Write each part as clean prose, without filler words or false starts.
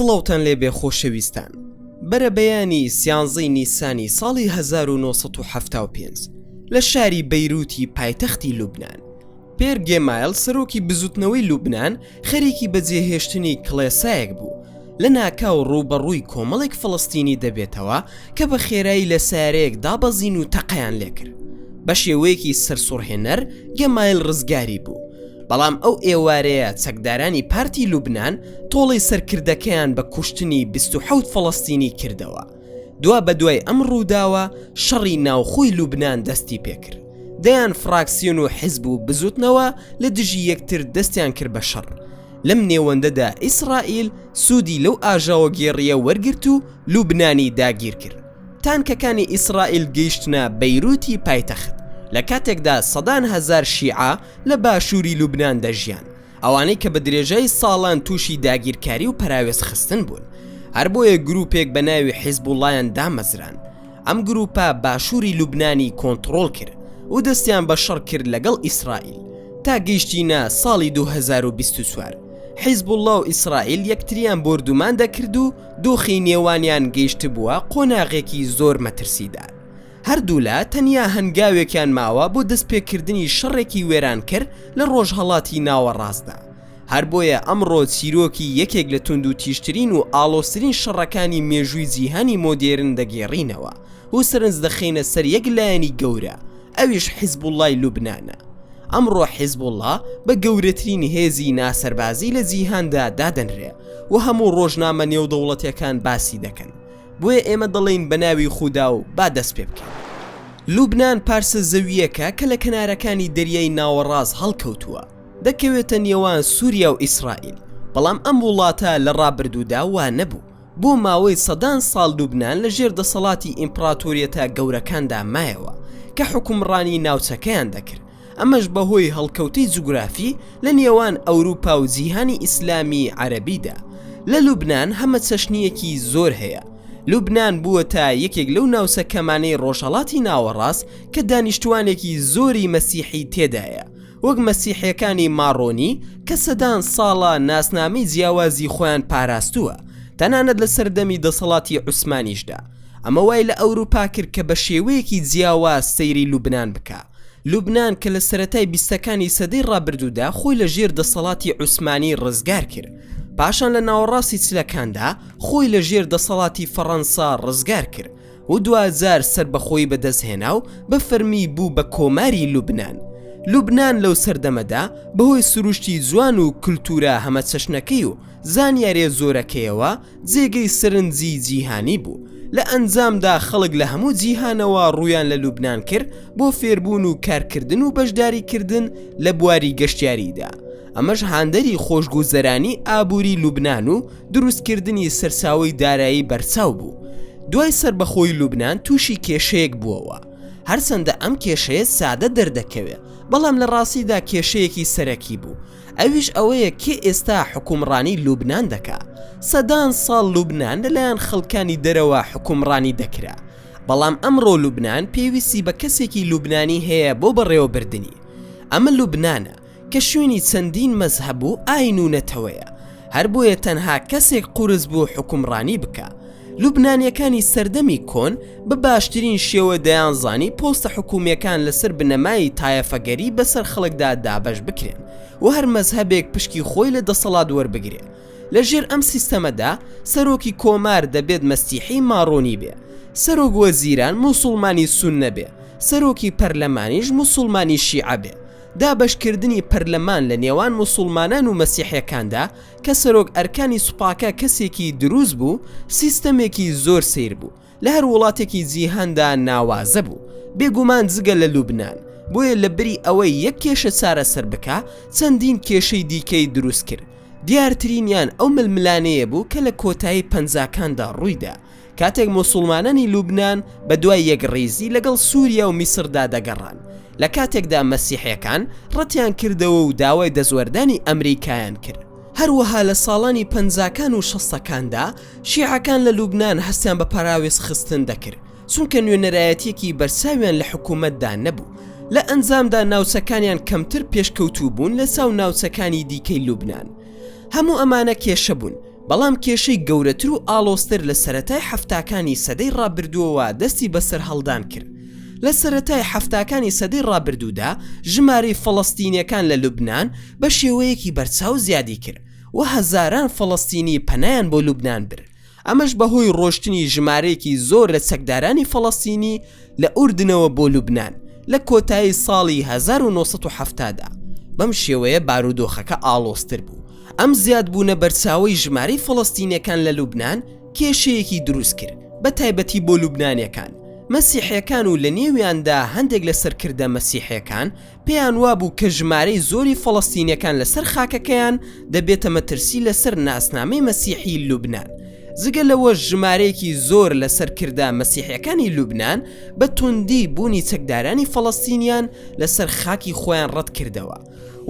سڵاوتان لێبێ خۆشەویستان. بەرەبەیانی سیانزەی نیسانی ساڵی 1975 لە شاری بەیروتی پایتەختی لوبنان، پێر گێمایل سەرۆکی بزوتنەوەی لوبنان خەریکی بەجێهێشتنی کڵێسایەک بوو، لە ناکاو ڕووبەڕووی کۆمەڵێک فەڵەستینی دەبێتەوە کە بە خێرایی لە سەیارەیەک دابەزین و تەقەیان لێکرد. بە شێوەیەکی سەرسوڕهێنەر گێمایل ڕزگاری بوو. بەڵام ئەو ئێوارەیە چەکدارانی پارتی لوبنان تۆڵەی سەرکردەکەیان بە کوشتنی 27 فەڵەستینی کردەوە. دوابەدوای ئەم ڕووداوە شەڕی ناوخۆی لوبنان دەستی پێکرد. دەیان فراکسیۆن و حیزب و بزوتنەوە لە دژی یەکتر دەستیان کرد بە شەڕ. لەم نێوەندەدا ئیسرائیل سوودی لەو ئاژاوەگێڕییە وەرگرت و لوبنانی داگیر کرد. تانکەکانی ئیسرائیل گەیشتنە بەیروتی پایتەخت، لە کاتێکدا سەدان هەزار شیعە لە باشووری لوبنان دەژیان، ئەوانەی کە بە درێژای ساڵان تووشی داگیرکاری و پەراوێزخستن بوون. هەر بۆیە گرووپێک بە ناوی حیزبوڵڵایان دامەزراند. ئەم گرووپە باشووری لوبنانی کۆنتڕۆڵ کرد و دەستیان بە شەڕ کرد لەگەڵ ئیسرائیل. تا گەیشتینە ساڵی 2024 حیزبوڵڵا و ئیسرائیل یەکتریان بۆردومان دەکرد و دۆخی نێوانیان گەیشتبووە قۆناغێکی زۆر مەترسیدار. هەردوولا تەنیا هەنگاوێکیان ماوە بۆ دەستپێکردنی شەڕێکی وێرانکەر لە ڕۆژهەڵاتی ناوەڕاستدا. هەر بۆیە ئەمڕۆ چیرۆکی یەکێک لە توندوتیژترین و ئاڵۆزترین شەڕەکانی مێژووی جیهانی مۆدێرن دەگێڕینەوە و سەرنج دەخەینە سەر یەک لایەنی گەورە، ئەویش حیزبوڵڵای لوبنانە. ئەمڕۆ حیزبوڵڵا بە گەورەترین هێزی ناسەربازی لە جیهاندا دادەنرێ و هەموو ڕۆژنامە نێودەوڵەتیەکان باسی دەکەن. بۆیە ئێمە دەڵێین بە ناوی خودا و با دەست پێ بکەین. لوبنان پارچە زەوییەکە کە لە کەنارەکانی دەریای ناوەڕاست هەڵکەوتووە، دەکەوێتە نێوان سووریا و ئیسرائیل، بەڵام ئەم وڵاتە لە ڕابردوودا وا نەبوو، بۆ ماوەی سەدان ساڵ لوبنان لە ژێر دەسەڵاتی ئیمپڕاتۆریەتە گەورەکاندا مایەوە کە حوکمڕانی ناوچەکەیان دەکرد، ئەمەش بەهۆی هەڵکەوتەی جوگرافی لە نێوان ئەوروپا و جیهانی ئیسلامی عەرەبیدا. لە لوبنان هەمەچەشنییەکی زۆر هەیە. لوبنان بووەتە یەکێک لەو ناوچە کەمانەی ڕۆژهەڵاتی ناوەڕاست کە دانیشتووانێکی زۆری مەسیحی تێدایە، وەک مەسیحییەکانی ماڕۆنی کە سەدان ساڵە ناسنامەی جیاوازی خۆیان پاراستووە، تەنانەت لە سەردەمی دەسەڵاتی عوسمانیشدا. ئەمە وای لە ئەوروپا کرد کە بە شێوەیەکی جیاواز سەیری لوبنان بکا. لوبنان کە لە سەرەتای بیستەکانی سەدەی ڕابردوودا خۆی لە ژێر دەسەڵاتی عوسمانی ڕزگار کرد، پاشان لە ناوەڕاستی چلەکاندا خۆی لە ژێر دەسەڵاتی فەڕەنسا ڕزگار کرد و دواجار سەربەخۆیی بەدەستهێنا و بە فەرمی بوو بە کۆماری لوبنان. لوبنان لەو سەردەمەدا بەهۆی سروشتی جوان و کولتوورە هەمەچەشنەکەی و زانیارییە زۆرەکەیەوە جێگەی سەرنجی جیهانی بوو، لە ئەنجامدا خەڵک لە هەموو جیهانەوە ڕوویان لە لوبنان کرد بۆ فێربوون و کارکردن و بەشداریکردن لە بواری گەشتیاریدا، ئەمەش هاندەری خۆشگوزەرانی ئابووری لوبنان و دروستکردنی سەرچاوەی دارایی بەرچاو بوو. دوای سەربەخۆیی لوبنان تووشی کێشەیەک بووەوە، هەرچەندە ئەم کێشەیە سادە دەردەکەوێت، بەڵام لە ڕاستیدا کێشەیەکی سەرەکی بوو، ئەویش ئەوەیە کێ ئێستا حوکمڕانی لوبنان دەکا؟ سەدان ساڵ لوبنان لەلایەن خەڵکانی دەرەوە حوکمڕانی دەکرا، بەڵام ئەمڕۆ لوبنان پێویستی بە کەسێکی لوبنانی هەیە بۆ بەڕێوەبردنی. ئەمە لوبنانە کە شوێنی چەندین مەزهەب و ئاین و نەتەوەیە، هەر بۆیە تەنها کەسێک قورس بوو حوکمڕانی بکا. لوبنانیەکانی سەردەمی کۆن بە باشترین شێوە دەیانزانی پۆستە حکومیەکان لەسەر بنەمای تایەفەگەری بەسەر خەڵکدا دابەش بکرێن و هەر مەزهەبێک پشکی خۆی لە دەسەڵات وەربگرێ. لە ژێر ئەم سیستەمەدا سەرۆکی کۆمار دەبێت مەسیحی ماڕۆنی بێ، سەرۆک وەزیران موسوڵمانی سوننە بێ، سەرۆکی پەرلەمانیش موسوڵمانی شیعە بێ. دابەشکردنی پەرلەمان لە نێوان موسوڵمانان و مەسیحیەکاندا کە سەرۆک ئەرکانی سوپاکە کەسێکی دروست بوو، سیستەمێکی زۆر سەیر بوو، لە هەر وڵاتێکی جیهاندا ناوازە بوو، بێگومان جگە لە لوبنان، بۆیە لە بری ئەوەی یەک کێشە چارەسەر بکا، چەندین کێشەی دیکەی دروست کرد، دیارترینیان ئەو ململانێیە بوو کە لە کۆتایی پەنجاکاندا ڕوویدا، کاتێک موسوڵمانانی لوبنان بەدوای یەکڕیزی لەگەڵ سووریا و میسردا دەگەڕان، لە کاتێکدا مەسیحیەکان ڕەتیان کردەوە و داوای دەستوەردانی ئەمریکایان کرد. هەروەها لە ساڵانی پەنجاکان و شەستەکاندا شیعەکان لە لوبنان هەستیان بە پەراوێزخستن دەکرد، چونکە نوێنەرایەتیەکی بەرچاویان لە حکومەتدا نەبوو، لە ئەنجامدا ناوچەکانیان کەمتر پێشکەوتوو بوون لە چاو ناوچەکانی دیکەی لوبنان. هەموو ئەمانە کێشە بوون. بەڵام کێشەی گەورەتر و ئاڵۆزتر لە سەرەتای حەفتاکانی سەدەی ڕابردووەوە دەستی بە سەرهەڵدان کرد. لە سەرەتای حەفتاکانی سەدەی ڕابردوودا ژمارەی فەڵەستینیەکان لە لوبنان بە شێوەیەکی بەرچاو زیادی کرد و هەزاران فەڵەستینی پەنایان بۆ لوبنان برد، ئەمەش بەهۆی ڕۆشتنی ژمارەیەکی زۆر لە چەکدارانی فەڵەستینی لە ئوردنەوە بۆ لوبنان لە کۆتایی ساڵی 1970 دا. بەم شێوەیە بارودۆخەکە ئاڵۆزتر بوو. ئەم زیادبوونە بەرچاوەی ژمارەی فەڵەستینیەکان لە لوبنان کێشەیەکی دروست کرد، بە تایبەتی بۆ لوبنانیەکان، مەسیحیەکان و لە نێویاندا هەندێک لە سەرکردە مەسیحیەکان پێیان وابوو کە ژمارەی زۆری فەڵەستینیەکان لەسەر خاکەکەیان دەبێتە مەترسی لەسەر ناسنامەی مەسیحی لوبنان. جگە لەوەش ژمارەیەکی زۆر لە سەرکردە مەسیحیەکانی لوبنان بە توندی بوونی چەکدارانی فەڵەستینیان لەسەر خاکی خۆیان ڕەتکردەوە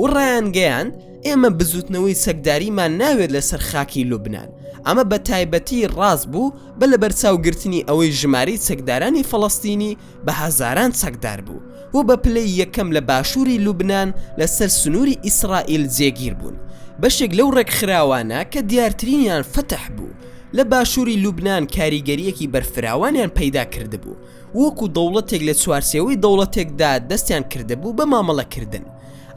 و ڕایانگەیاند ئێمە بزوتنەوەی چەکداریمان ناوێت لەسەر خاکی لوبنان. ئەمە بە تایبەتی ڕاست بوو بە لەبەرچاوگرتنی ئەوەی ژمارەی چەکدارانی فەڵەستینی بە هەزاران چەکدار بوو و بە پلەی یەکەم لە باشووری لوبنان لەسەر سنووری ئیسرائیل جێگیر بوون. بەشێک لەو ڕێکخراوانە کە دیارترینیان فەتح بوو، لە باشووری لوبنان کاریگەرییەکی بەرفراوانیان پەیدا کردبوو و وەکو دەوڵەتێک لە چوارچێوەی دەوڵەتێکدا دەستیان کردبوو بە مامەڵەکردن.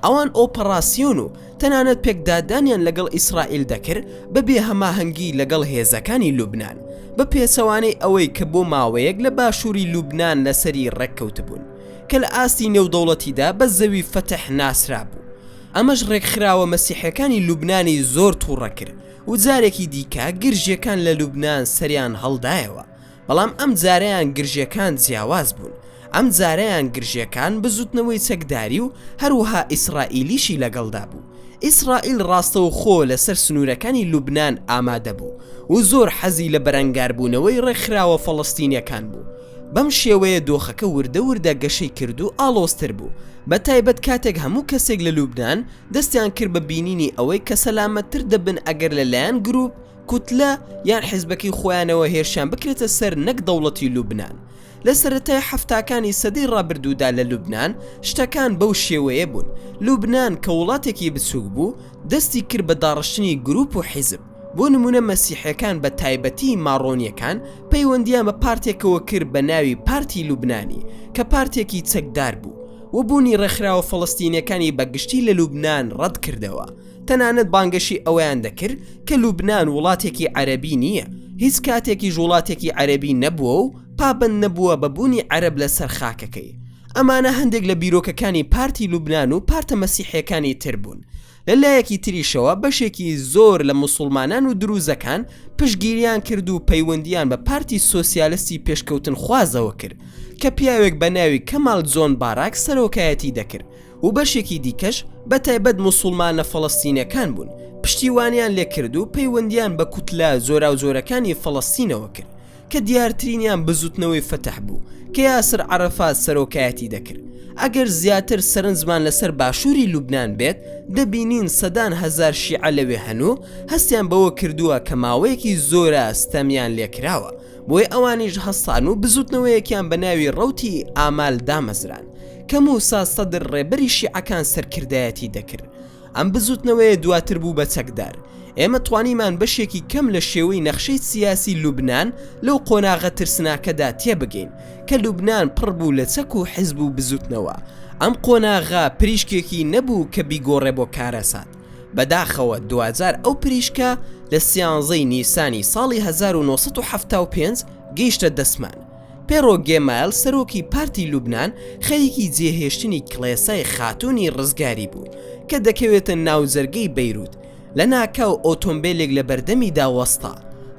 ئەوان ئۆپەڕاسیۆن و تەنانەت پێکدادانیان لەگەڵ ئیسرائیل دەکرد بەبێ هەماهەنگی لەگەڵ هێزەکانی لوبنان، بە پێچەوانەی ئەوەی کە بۆ ماوەیەک لە باشووری لوبنان لەسەری ڕێککەوتبوون، کە لە ئاستی نێودەوڵەتیدا بە زەوی فەتح ناسرابوو. ئەمەش ڕێکخراوە مەسیحیەکانی لوبنانی زۆر تووڕە کرد و جارێکی دیکە گرژیەکان لە لوبنان سەریان هەڵدایەوە. بەڵام ئەم جارەیان گرژیەکان جیاواز بوون، ئەم جارەیان گرژیەکان بزوتنەوەی چەکداری و هەروەها ئیسرائیلیشی لەگەڵدا بوو، ئیسرائیل ڕاستەوخۆ لەسەر سنورەکانی لوبنان ئامادە بوو و زۆر حەزی لە بەرەنگاربوونەوەی ڕێکخراوە فەڵەستینیەکان بوو، بەم شێوەیە دۆخەکە وردە وردە گەشەی کرد و ئاڵۆزتر بوو، بەتایبەت کاتێک هەموو کەسێک لە لوبنان دەستیان کرد بە بینینی ئەوەی کە سەلامەتتر دەبن ئەگەر لەلایەن گروپ کوتلە یان حیزبەکەی خۆیانەوە هێرشیان بکرێتە سەر نەک دەوڵەتی لوبنان. لە سەرەتای حەفتاکانی سەدەی ڕابردوودا لە لوبنان شتەکان بەو شێوەیە بوون، لوبنان کە وڵاتێکی بچووک بوو دەستی کرد بە داڕشتنی گروپ و حیزب، بۆ نموونە مەسیحیەکان بە تایبەتی ماڕۆنیەکان پەیوەندیان بە پارتێکەوە کرد بە ناوی پارتی لوبنانی کە پارتێکی چەکدار بوو و بوونی ڕێکخراوە فەڵەستینیەکانی بە گشتی لە لوبنان ڕەت کردەوە. تەنانەت بانگەشەی ئەوەیان دەکرد کە لوبنان وڵاتێکی عەرەبی نییە، هیچ کاتێکیش وڵاتێکی عەرەبی نەبووە و پابەند نەبووە بە بوونی عەرەب لەسەر خاکەکەی. ئەمانە هەندێک لە بیرۆکەکانی پارتی لوبنان و پارتە مەسیحییەکانی تر بوون. لە لایەکی تریشەوە بەشێکی زۆر لە موسوڵمانان و دروزەکان پشتگیریان کرد و پەیوەندییان بە پارتی سۆسیالستی پێشکەوتنخوازەوە کرد کە پیاوێک بە ناوی کەمال جۆن باراک سەرۆکایەتی دەکرد و بەشێکی دیکەش بەتایبەت موسوڵمانە فەڵەستینەکان بوون پشتیوانیان لێکرد و پەیوەندیان بە کوتلە جۆراوجۆرەکانی فەڵەستینەوە کرد کە دیارترینیان بزوتنەوەی فەتح بوو کە یاسر عەرەفات سەرۆکایەتی دەکرد. ئەگەر زیاتر سەرنجمان لەسەر باشووری لوبنان بێت دەبینین سەدان هەزار شیعە لەوێ هەن و هەستیان بەوە کردووە کە ماوەیەکی زۆرە ستەمیان لێکراوە بۆیە ئەوانیش هەستان و بزوتنەوەیەکیان بە ناوی ڕەوتی ئامال دامەزراند کە موسا سەدر ڕێبەری شیعەکان سەرکردایەتی دەکرد. ئەم بزوتنەوەیە دواتر بوو بە چەکدار. ئێمە توانیمان بەشێکی کەم لە شێوەی نەخشەی سیاسی لوبنان لەو قۆناغە ترسناکەدا تێبگەین کە لوبنان پڕ بوو لە چەک و حزب و بزوتنەوە. ئەم قۆناغە پریشکێکی نەبوو کە بیگۆڕێ بۆ کارەسات. بەداخەوە دواجار ئەو پریشکە لە سیانزەی نیسانی ساڵی 1975 گەیشتە دەستمان. پێرۆ گێمایل سەرۆکی پارتی لوبنان خەریکی جێهێشتنی کڵێسای خاتوونی ڕزگاری بوو کە دەکەوێتە ناوجەرگەی بەیروت، لەناکاو ئۆتۆمبێلێک لە بەردەمیدا وەستا.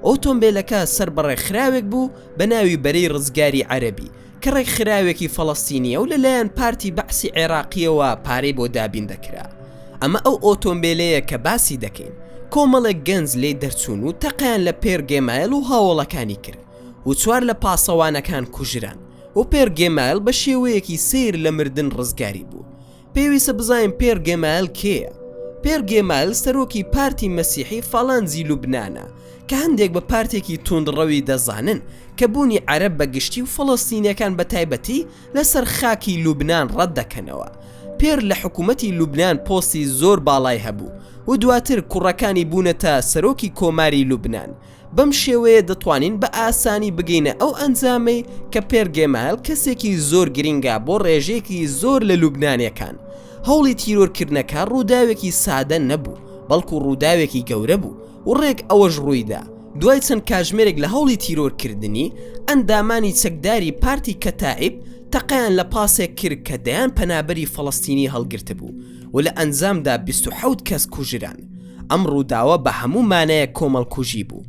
ئۆتۆمبێلەکە سەر بە ڕێکخراوێک بوو بە ناوی بەرەی ڕزگاری عەرەبی کە ڕێکخراوێکی فەڵەستینییە و لەلایەن پارتی بەعسی عێراقییەوە پارەی بۆ دابین دەکرا. ئەمە ئەو ئۆتۆمبێلەیە کە باسی دەکەین. کۆمەڵێک گەنج لێی دەرچوون و تەقەیان لە پێر گێمایل و هاوەڵەکانی کرد. و چوار لە پاسەوانەکان کوژران و پێر گێمایل بە شێوەیەکی سەیر لە مردن ڕزگاری بوو. پێویستە بزانین پێر گێمایل کێیە؟ پێر گێمایل سەرۆکی پارتی مەسیحی فالانجی لوبنانە کە هەندێک بە پارتێکی توندڕەوی دەزانن کە بوونی عەرەب بە گشتی و فەڵەستینیەکان بە تایبەتی لەسەر خاکی لوبنان ڕەت دەکەنەوە. پێر لە حکوومەتی لوبنان پۆستی زۆر باڵای هەبوو. و دواتر کوڕەکانی بوونەتە سەرۆکی کۆماری لوبنان. بەم شێوەیە دەتوانین بە ئاسانی بگەینە ئەو ئەنجامەی کە پێر گێمایل کەسێکی زۆر گرینگە بۆ ڕێژەیەکی زۆر لە لوبنانیەکان. هەوڵی تیرۆرکردنەکە ڕووداوێکی سادە نەبوو، بەڵکو ڕووداوێکی گەورە بوو و ڕێک ئەوەش ڕوویدا. دوای چەند کاژمێرێک لە هەوڵی تیرۆرکردنی، ئەندامانی چەکداری پارتی کەتائیب تەقەیان لە پاسێک کرد کە دەیان پەنابەری فەڵەستینی هەڵگرتبوو و لە ئەنجامدا 27 کەس کوژران. ئەم ڕووداوە بە هەموو مانایەک کۆمەڵکوژی بوو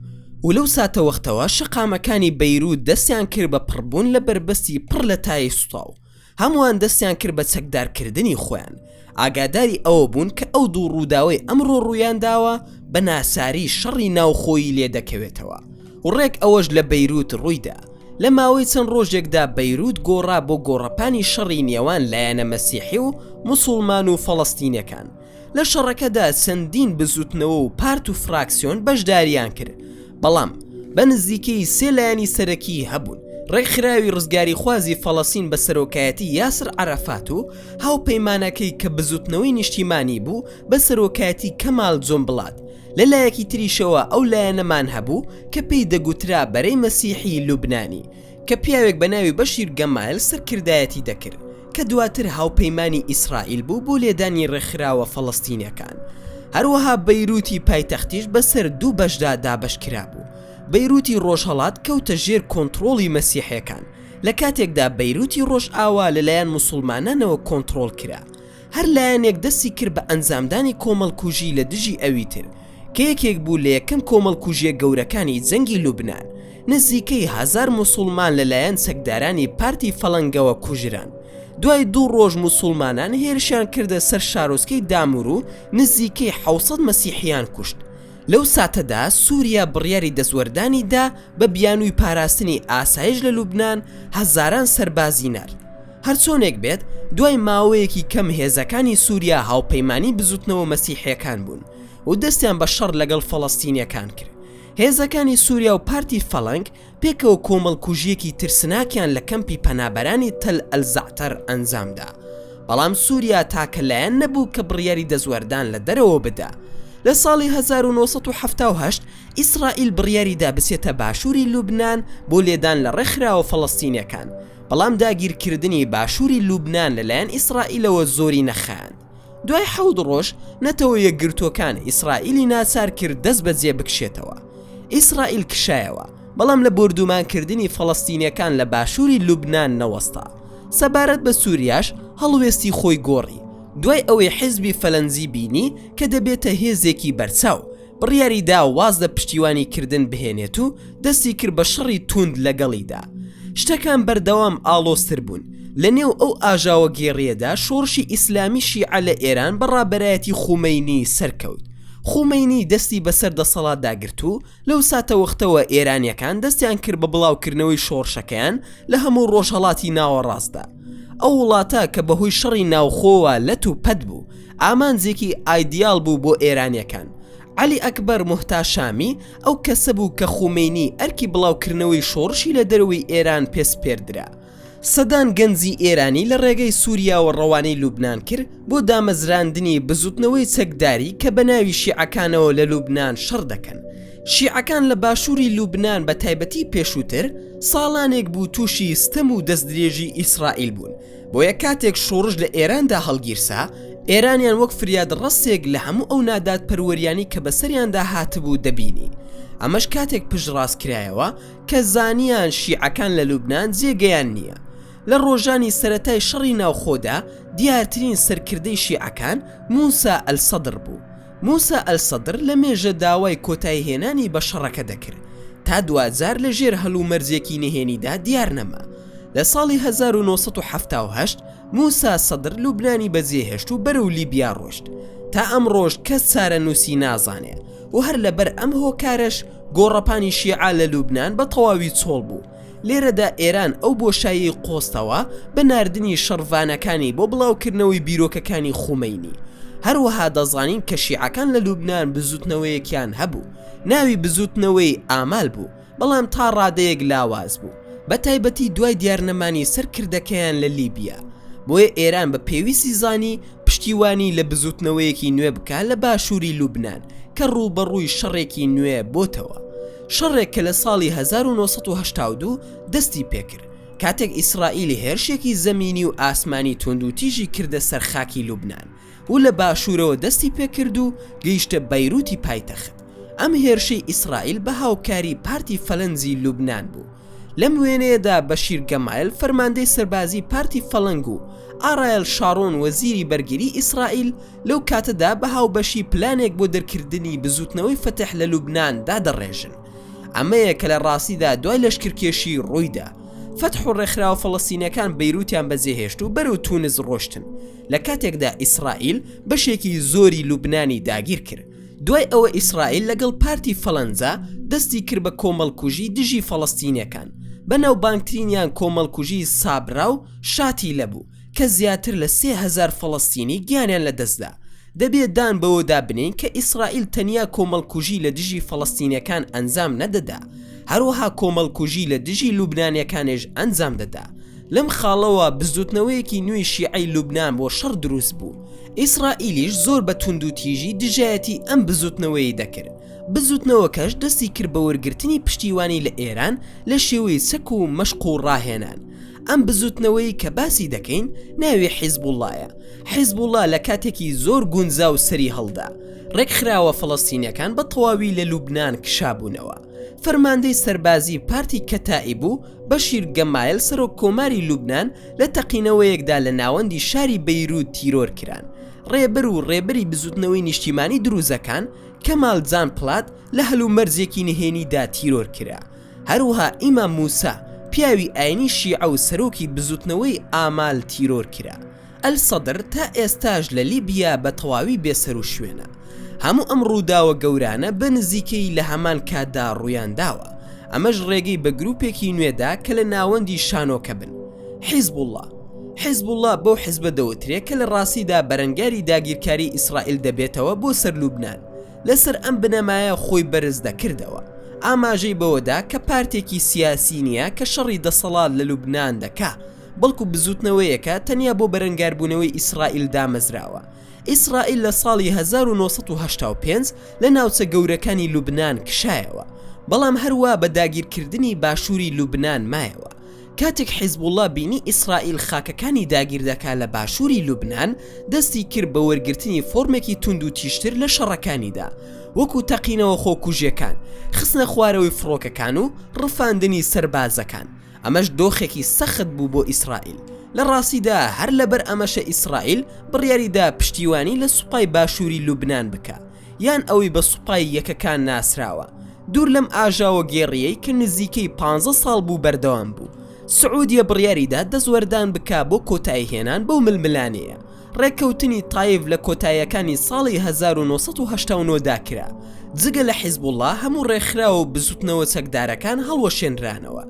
و لەو ساتەوەختەوە شەقامەکانی بەیروت دەستیان کرد بە پڕبوون لە بەربەستی پڕ لە تای سوتاو. هەمووان دەستیان کرد بە چەکدارکردنی خۆیان، ئاگاداری ئەوە بوون کە ئەو دوو ڕووداوەی ئەمڕۆ ڕوویانداوە بە ناچاری شەڕی ناوخۆیی لێ دەکەوێتەوە و ڕێک ئەوەش لە بەیروت ڕوویدا. لە ماوەی چەند ڕۆژێکدا بەیروت گۆڕا بۆ گۆڕەپانی شەڕی نێوان لایەنە مەسیحی و موسوڵمان و فەڵەستینەکان. لە شەڕەکەدا چەندین بزوتنەوە و پارت و فراکسیۆن بەشداریان کرد، بەڵام بە نزیکەی سێ لایەنی سەرەکی هەبوون، ڕێکخراوی ڕزگاریخوازی فەڵەستین بە سەرۆکایەتی یاسر عەرەفات و هاوپەیمانەکەی کە بزوتنەوەی نیشتیمانی بوو بە سەرۆکایەتی کەمال جۆنبڵات، لە لایەکی تریشەوە ئەو لایەنەمان هەبوو کە پێی دەگوترا بەرەی مەسیحی لوبنانی کە پیاوێک بە ناوی بەشیر گەمایل سەرکردایەتی دەکرد. کە دواتر هاوپەیمانی ئیسرائیل بوو بۆ لێدانی ڕێکخراوە فەڵەستینیەکان. هەروەها بەیروتی پایتەختیش بەسەر دوو بەشدا دابەشکرابوو، بەیروتی ڕۆژهەڵات کەوتە ژێر کۆنتڕۆڵی مەسیحیەکان، لە کاتێکدا بەیروتی ڕۆژئاوا لەلایەن موسوڵمانانەوە کۆنتڕۆڵ کرا. هەر لایەنێک دەستی کرد بە ئەنجامدانی کۆمەڵکوژی لە دژی ئەوی تر، کە یەکێک بوو لە یەکەم کۆمەڵکوژییە گەورەکانی جەنگی لوبنان، نزیکەی هەزار موسوڵمان لەلایەن چەکدارانی پارتی فەڵەنگەوە کوژران. دوای دوو ڕۆژ موسوڵمانان هێرشیان کردە سەر شارۆچکەی دامور و نزیکەی 700 مەسیحیان کوشت. لەو ساتەدا سوریا بڕیاری دەستوەردانی دا بە بیانووی پاراستنی ئاسایش لە لوبنان هەزاران سەربازی نارد. هەرچۆنێک بێت دوای ماوەیەکی کەم هێزەکانی سوریا هاوپەیمانی بزوتنەوە مەسیحیەکان بوون و دەستیان بە شەڕ لەگەڵ فەڵەستینیەکان کرد. هێزەکانی سوریا و پارتی فەڵەنگ پێکەوە کۆمەڵکوژییەکی ترسناکیان لە کەمپی پەنابەرانی تەل ئەلزەعتەر ئەنجامدا. بەڵام سوریا تاکە لایەن نەبوو کە بڕیاری دەستوەردان لە دەرەوە بدا. لە ساڵی 1978 ئیسرائیل بڕیاریدا بچێتە باشووری لوبنان بۆ لێدان لە ڕێکخراوە فەڵەستینیەکان، بەڵام داگیرکردنی باشووری لوبنان لەلایەن ئیسرائیلەوە زۆری نەخایاند. دوای حەوت ڕۆژ نەتەوە یەکگرتووەکان ئیسرائیلی ناچار کرد دەست بەجێ بکشێتەوە. ئیسرائیل کشایەوە، بەڵام لە بۆردومانکردنی فەڵەستینیەکان لە باشووری لوبنان نەوەستا. سەبارەت بە سوریاش هەڵوێستی خۆی گۆڕی، دوای ئەوەی حیزبی فەلەنجی بینی کە دەبێتە هێزێکی بەرچاو، بڕیاری دا واز لە پشتیوانی کردن بهێنێت و دەستی کرد بە شەڕی تووند لەگەڵیدا. شتەکان بەردەوام ئاڵۆزتر بوون. لە نێو ئەو ئاژاوەگێڕییەدا شۆڕشی ئیسلامی شیعە لە ئێران بە ڕابەرایەتی خومەینی سەرکەوت. خومەینی دەستی بەسەر دەسەڵاتدا گرت و لەو ساتەوەختەوە ئێرانییەکان دەستیان کرد بە بڵاوکردنەوەی شۆڕشەکەیان لە هەموو ڕۆژهەڵاتی ناوەڕاستدا. ئەو وڵاتە کە بەهۆی شەڕی ناوخۆوە لەت و پەت بوو، ئامانجێکی ئایدیاڵ بوو بۆ ئێرانیەکان. عەلی ئەکبەر موهتاشامی ئەو کەسە بوو کە خومەینی ئەرکی بڵاوکردنەوەی شۆڕشی لە دەرەوەی ئێران پێ سپێردرا. سەدان گەنجی ئێرانی لە ڕێگەی سوریاوە ڕەوانەی لوبنان کرد بۆ دامەزراندنی بزوتنەوەی چەکداری کە بە ناوی شیعەکانەوە لە لوبنان شەڕ دەکەن. شیعەکان لە باشووری لوبنان بە تایبەتی پێشووتر ساڵانێک بوو تووشی ستەم و دەستدرێژی ئیسرائیل بوون. بۆیە کاتێک شۆڕش لە ئێراندا هەڵگیرسا، ئێرانیان وەک فریادڕەسێک لە هەموو ئەو نادادپەروەریانەی کە بەسەریاندا هاتبوو دەبینی. ئەمەش کاتێک پشتڕاستکرایەوە کە زانیان شیعەکان لە لوبنان جێگەیان نییە. لە ڕۆژانی سەرەتای شەڕی ناوخۆدا دیارترین سەرکردەی شیعەکان موسا ئەلسەدر بوو. موسا ئەلسەدر لە مێژە داوای کۆتاییهێنانی بە شەڕەکە دەکرد، تا دواجار لە ژێر هەلومەرجێکی نهێنیدا دیار نەما. لە ساڵی 1978 موسا سەدر لوبنانی بەجێهێشت و بەرەو لیبیا ڕۆشت. تا ئەمڕۆش کەس چارەنووسی نازانێ و هەر لەبەر ئەم هۆکارەش گۆڕەپانی شیعە لە لوبنان بە تەواوی چۆڵ بوو. لێرەدا ئێران ئەو بۆشاییەی قۆستەوە بە ناردنی شەڕڤانەکانی بۆ بڵاوکردنەوەی بیرۆکەکانی خومەینی. هەروەها دەزانین کە شیعەکان لە لوبنان بزووتنەوەیەکیان هەبوو ناوی بزووتنەوەی ئامال بوو، بەڵام تا ڕادەیەک لاواز بوو، بە تایبەتی دوای دیارنەمانی سەرکردەکەیان لە لیبیا. بۆیە ئێران بە پێویستی زانی. پشتیوانی لە بزوتنەوەیەکی نوێ بکا لە باشوری لوبنان کە ڕووبەڕووی شەڕێکی نوێ بۆتەوە. شەڕێک کە لە ساڵی 1982 دەستی پێکرد کاتێک ئیسرائیل هێرشێکی زەمینی و ئاسمانی توندوتیژی کردە سەر خاکی لوبنان و لە باشوورەوە دەستی پێکرد و گەیشتە بەیروتی پایتەخت. ئەم هێرشەی ئیسرائیل بە هاوکاری پارتی فەلەنجی لوبنان بوو. لەم وێنەیەدا بەشیر گەمایل فەرماندەی سەربازی پارتی فەلەنگ و ئارایەل شارۆن وەزیری بەرگری ئیسرائیل لەو کاتەدا بە هاوبەشی پلانێک بۆ دەرکردنی بزوتنەوەی فەتح لە لوبنان دادەڕێژن. ئەمەیە کە لە ڕاستیدا دوای لەشکرکێشی ڕوویدا. فەتح و ڕێکخراوە فەڵەستینیەکان بەیروتیان بەجێهێشت و بەرەو تونس ڕۆشتن. لە کاتێکدا ئیسرائیل بەشێکی زۆری لوبنانی داگیر کرد. دوای ئەوە ئیسرائیل لەگەڵ پارتی فەلەنجە دەستی کرد بە کۆمەڵکوژی دژی فەڵەستینیەکان، بەناوبانگترینیان کۆمەڵکوژی سابرا و شاتیلە بوو کە زیاتر لە 3000 فەڵەستینی گیانیان لەدەستدا. دەبێ دان بەوەدا بنێین کە ئیسرائیل تەنیا کۆمەڵکوژی لە دژی فەڵەستینیەکان ئەنجام نەدەدا، هەروەها کۆمەڵکوژی لە دژی لوبنانیەکانێش ئەنجام دەدا. لەم خاڵەوە بزوتنەوەیەکی نوێی شیعەی لوبنان بۆ شەڕ دروست بوو. ئیسرائیلیش زۆر بە توندوتیژی دژایەتی ئەم بزوتنەوەیەی دەکرد، بزوتنەوەکەش دەستی کرد بە وەرگرتنی پشتیوانی لە ئێران لە شێوەی چەک و مەشق و ڕاهێنان. ئەم بزوتنەوەی کە باسی دەکەین ناوی حیزبوڵڵایە. حیزبوڵڵا لە کاتێکی زۆر گونجاو سەری هەڵدا. ڕێکخراوە فەڵەستینیەکان بە تەواوی لە لوبنان کشابوونەوە. فەرماندەی سەربازی پارتی کەتائیب و بەشیر گەمایل سەرۆک کۆماری لوبنان لە تەقینەوەیەکدا لە ناوەندی شاری بەیروت تیرۆر کران. ڕێبەر و ڕێبەری بزوتنەوەی نیشتیمانی دروزەکان، کەمال جان پلات لە هەلومەرجێکی نهێنیدا تیرۆر کرا. هەروەها ئیمام موسا، پیاوی ئاینی شیعە و سەرۆکی بزوتنەوەی ئامال تیرۆر کرا. ئەلسەدر تا ئێستاش لە لیبیا بە تەواوی بێسەروشوێنە. هەموو ئەم ڕووداوە گەورانە بە نزیکەیی لە هەمان کاتدا ڕوویانداوە، ئەمەش ڕێگەی بە گروپێکی نوێ دا کە لە ناوەندی شانۆکە بن. حیزبوڵڵا حیزبوڵڵا بەو حزبە دەوترێ کە لە ڕاستیدا بەرەنگاری داگیرکاری ئیسرائیل دەبێتەوە بۆ سەر لوبنان، لەسەر ئەم بنەمایە خۆی بەرز دەکردەوە. ئاماژەی بەوەدا کە پارتێکی سیاسی نییە کە شەڕی دەسەڵات لە لوبنان دەکا، بەڵکو بزوتنەوەیەکە تەنیا بۆ بەرەنگاربوونەوەی ئیسرائیل دامەزراوە. ئیسرائیل لە ساڵی 1985 لە ناوچە گەورەکانی لوبنان کشایەوە، بەڵام هەروا بە داگیرکردنی باشووری لوبنان مایەوە. کاتێک حیزبوڵڵا بینی ئیسرائیل خاکەکانی داگیر دەکا لە باشووری لوبنان، دەستی کرد بە وەرگرتنی فۆرمێکی توندوتیژتر لە شەڕەکانیدا، وەکو تەقینەوە خۆکوژیەکان، خستنە خوارەوەی فڕۆکەکان و ڕفاندنی سەربازەکان. ئەمەش دۆخێکی سەخت بوو بۆ ئیسرائیل. لە ڕاستیدا هەر لەبەر ئەمەشە ئیسرائیل بڕیاری دا پشتیوانی لە سوپای باشووری لوبنان بکا، یان ئەوەی بە سوپای یەکەکان ناسراوە. دوور لەم ئاژاوەگێڕییەی کە نزیکەی پانزە ساڵ بوو بەردەوام بوو، سعودیە بڕیاری دا دەستوەردان بکا بۆ کۆتاییهێنان بەو ململانێیە. ڕێککەوتنی تایف لە کۆتاییەکانی ساڵی 1989 دا کرا، جگە لە حیزبوڵڵا هەموو ڕێکخراو و بزوتنەوە چەکدارەکان هەڵوەشێنرانەوە.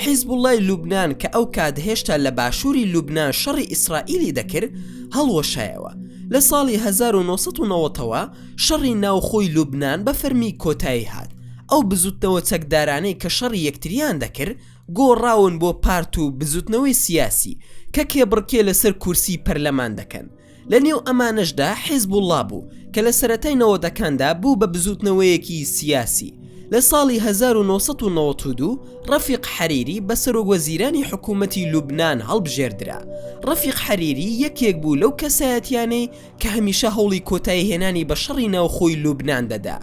حیزبوڵڵای لوبنان کە ئەو کات هێشتا لە باشووری لوبنان شەڕی ئیسرائیلی دەکرد، هەڵوەشایەوە. لە ساڵی 1990 ەوە شەڕی ناوخۆی لوبنان بە فەرمی کۆتایی هات. ئەو بزوتنەوە چەکدارانەی کە شەڕی یەکتریان دەکرد، گۆڕاون بۆ پارت و بزوتنەوەی سیاسی کە کێبڕکێ لەسەر کورسی پەرلەمان دەکەن. لە نێو ئەمانەشدا حیزبوڵڵا بوو کە لە سەرەتای نەوەدەکاندا بوو بە بزوتنەوەیەکی سیاسی. لە ساڵی 1992 ڕەفیق حەریری بە سەرۆک وەزیرانی حکوومەتی لوبنان هەڵبژێردرا. ڕەفیق حەریری یەکێک بوو لەو کەسایەتیانەی کە هەمیشە هەوڵی کۆتاییهێنانی بە شەڕی ناوخۆی لوبنان دەدا،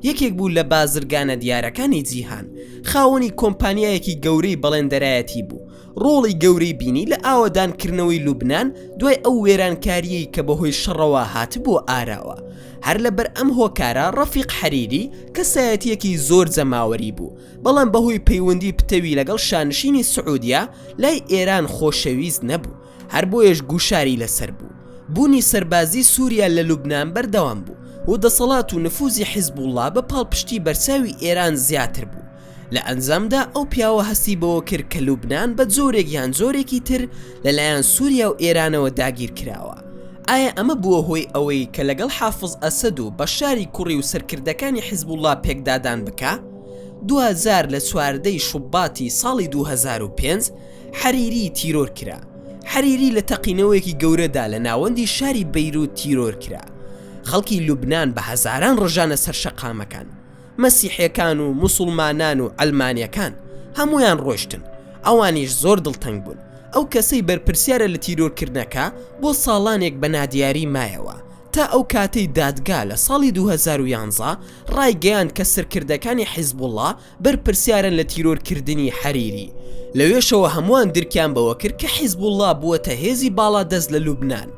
یەکێک بوو لە بازرگانە دیارەکانی جیهان، خاوەنی کۆمپانیایەکی گەورەی بەڵێندەرایەتی بوو، ڕۆڵی گەورەی بینی لە ئاوەدانکردنەوەی لوبنان دوای ئەو وێرانکارییەی کە بەهۆی شەڕەوە هاتبووە ئاراوە. هەر لەبەر ئەم هۆکارە ڕەفیق حەریری کەسایەتییەکی زۆر جەماوەری بوو، بەڵام بەهۆی پەیوەندی پتەوی لەگەڵ شانشینی سعودیە لای ئێران خۆشەویست نەبوو. هەر بۆیەش گوشاری لەسەر بوو. بوونی سەربازی سووریا لە لوبنان بەردەوام بوو و دەسەڵات و نفوزی حیزبوڵڵا بە پاڵپشتی بەرچاوی ئێران زیاتر بوو. لە ئەنجامدا ئەو پیاوە هەستی بەوە کرد کە لوبنان بە جۆرێک یان جۆرێکی تر لەلایەن سووریا و ئێرانەوە داگیر کراوە. ئایا ئەمە بووە هۆی ئەوەی کە لەگەڵ حافز ئەسەد و بەشاری کوڕی و سەرکردەکانی حیزبوڵڵا پێکدادان بکا؟ دواجار لە 14 ی شوباتی ساڵی 2005 حەریری تیرۆر کرا. حەریری لە تەقینەوەیەکی گەورەدا لە ناوەندی شاری بەیروت تیرۆر کرا. خەڵکی لوبنان بە هەزاران ڕژانە سەر شەقامەکان. مەسیحیەکان و موسوڵمانان و عەلمانیەکان هەموویان ڕۆیشتن. ئەوانیش زۆر دڵتەنگ بوون. ئەو کەسەی بەرپرسیارە لە تیرۆرکردنەکە بۆ ساڵانێک بە نادیاری مایەوە. تا ئەو کاتەی دادگا لە ساڵی 2011 ڕایگەیاند کە سەرکردەکانی حیزبوڵڵا بەرپرسیارن لە تیرۆرکردنی حەریری. لەوێشەوە هەمووان درکیان بەوە کرد کە حیزبوڵڵا بووەتە هێزی باڵادەست لە لوبنان.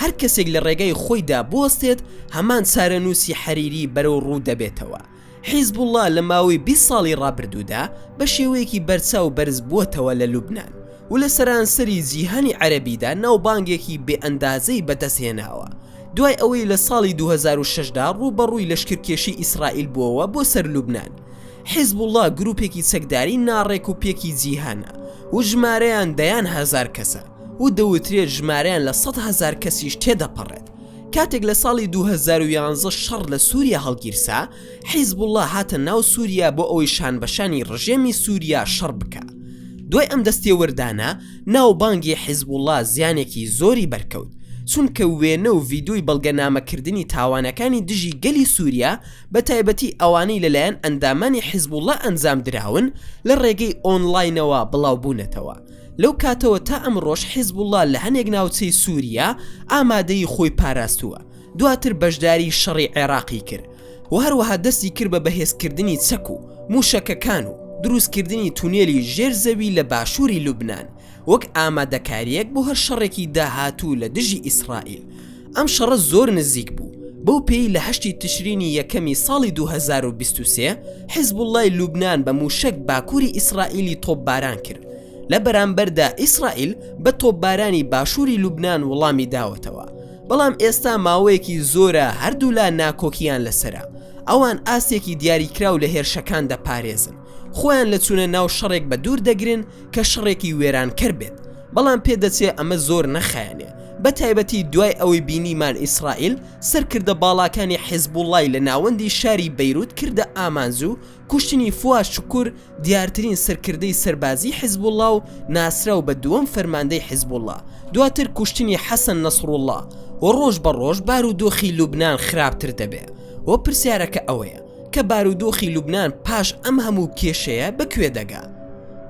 هەر کەسێک لە ڕێگای خۆیدا بوەستێت، هەمان چارەنووسی حەریری بەرەو ڕوو دەبێتەوە. حیزبوڵڵا لە ماوەی 20 ساڵی ڕابردوودا بە شێوەیەکی بەرچاو بەرزبووەتەوە لە لوبنان و لە سەرانسەری جیهانی عەرەبیدا ناوبانگێکی بێ ئەندازەی بەدەستهێناوە دوای ئەوەی لە ساڵی 2006 دا ڕووبەڕووی لەشکرکێشی ئیسرائیل بووەوە بۆ سەر لوبنان. حیزبوڵڵا گروپێکی چەکداری ناڕێک و پێکی جیهانە و ژمارەیان دەیان هەزار کەسە و دەوترێت ژمارەیان لە 100 هەزار کەسیش تێدەپەڕێت. کاتێک لە ساڵی 2011 شەڕ لە سووریا هەڵگیرسا، حیزبوڵڵا هاتە ناو سووریا بۆ ئەوەی شانبەشانی ڕژێمی سووریا شەڕ بکا. دوای ئەم دەستێوەردانە، ناوبانگی حیزبوڵڵا زیانێکی زۆری بەرکەوت، چونکە وێنە و ڤیدیۆی بەڵگەنامەکردنی تاوانەکانی دژی گەلی سووریا، بەتایبەتی ئەوانەی لەلایەن ئەندامانی حیزبوڵڵا ئەنجامدراون، لە ڕێگەی ئۆنلاینەوە بڵاوبوونەتەوە. لەو کاتەوە تا ئەمڕۆش حیزبوڵڵا لە هەنێک ناوچەی سووریا ئامادەیی خۆی پاراستووە، دواتر بەشداری شەڕی عێراقی کرد و هەروەها دەستی کرد بە بەهێزکردنی چەک و مووشەکەکان و دروستکردنی تونێلی ژێر زەوی لە باشووری لوبنان وەک ئامادەکارییەک بۆ هەر شەڕێکی داهاتوو لە دژی ئیسرائیل. ئەم شەڕە زۆر نزیک بوو، بەو پێیەی لە هەشتی تشرینی یەکەمی ساڵی 2023 حیزبوڵڵای لوبنان بە مووشەک باکووری ئیسرائیلی تۆپباران کرد، لە بەرامبەردا ئیسرائیل بە تۆپبارانی باشووری لوبنان وڵامی داوەتەوە، بەڵام ئێستا ماوەیەکی زۆرە هەردوولا ناکۆکییان لەسەرە، ئەوان ئاستێکی دیاریکراو لە هێرشەکان دەپارێزن، خۆیان لە چوونە ناو شەڕێک بەدوور دەگرن کە شەڕێکی وێرانکەر بێت، بەڵام پێدەچێ ئەمە زۆر نەخایەنێ، بەتایبەتی دوای ئەوەی بینیمان ئیسرائیل سەرکردە باڵاکانی حیزبوڵڵای لە ناوەندی شاری بەیروت کردە ئامانج و کوشتنی فواد شوکر دیارترین سەرکردەی سەربازیی حیزبوڵڵا و ناسراو بە دووەم فەرماندەی حیزبوڵڵا، دواتر کوشتنی حەسەن نەسروڵڵا و ڕۆژ بە ڕۆژ بارودۆخی لوبنان خراپتر دەبێ و پرسیارەکە ئەوەیە کە بارودۆخی لوبنان پاش ئەم هەموو کێشەیە بە کوێ دەگا؟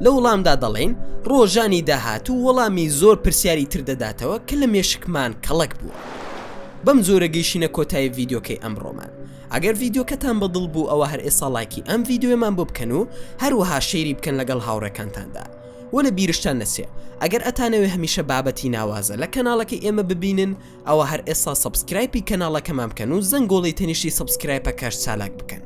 لە وڵامدا دەڵێین ڕۆژانی داهاتوو وەڵامی زۆر پرسیاری تر دەداتەوە کە لە مێشکمان کەڵەک بووە. بەم جۆرە گەیشینە کۆتایی ڤیدیۆکەی ئەمڕۆمان. ئەگەر ڤیدیۆکەتان بە دڵ بوو ئەوە هەر ئێستا ڵایکی ئەم ڤیدیۆیەمان بۆ بکەن و هەروەها share ی بکەن لەگەڵ هاوڕێکانتاندا. وە لە بیرشتان نەچێ ئەگەر ئەتانەوێ هەمیشە بابەتی ناوازە لە کەناڵەکەی ئێمە ببینن ئەوە هەر ئێستا subscribe ی کەناڵەکەمان بکەن و زەنگۆڵەی تەنیشتی subscribe ەکەش چالاک بکەن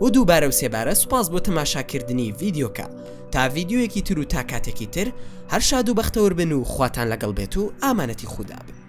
و دووبارە و سێبارە سوپاس بۆ تەماشاکردنی ڤیدیۆکە تا ڤیدیۆیەکی تر و تا کاتێکی تر هەر شاد و بەختەوەر بن و خواتان لەگەڵ بێت و ئامانەتی خودا بن.